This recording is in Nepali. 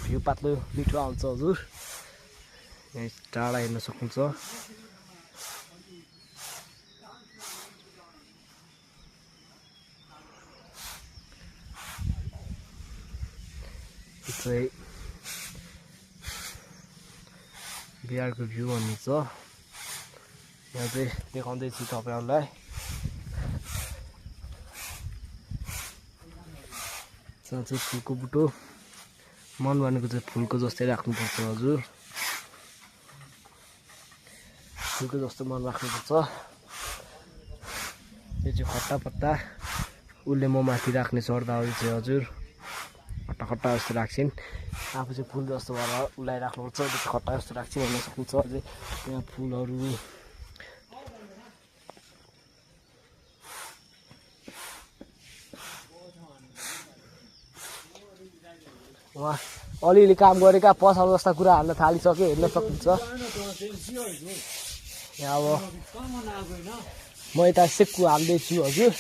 भ्यू पातलो मिठो आउँछ हजुर यहाँ टाढा हेर्न सक्नुहुन्छ चाहिँ बिहारको भ्यू भन्ने छ यहाँ चाहिँ देखाउँदैछु तपाईहरुलाई यहाँ चाहिँ फुलको बुटो मन भनेको चाहिँ फुलको जस्तै राख्नुपर्छ हजुर फुलको जस्तो मन राख्नुपर्छ यो चाहिँ खट्टा पत्ता उसले म माथि राख्ने सर्दाहरू चाहिँ हजुर खट्टा खट्टा जस्तो राख्छिन् आफू चाहिँ फुल जस्तो भएर उसलाई राख्नुपर्छ त्यो चाहिँ खट्टा जस्तो राख्छिन् हेर्न सक्नुहुन्छ अझै यहाँ फुलहरू वहाँ अलिअलि काम गरेका पसल जस्ता कुरा हाल्न थालिसक्यो हेर्न सक्नुहुन्छ यहाँ अब म यता सेक्कु हाल्दैछु हजुर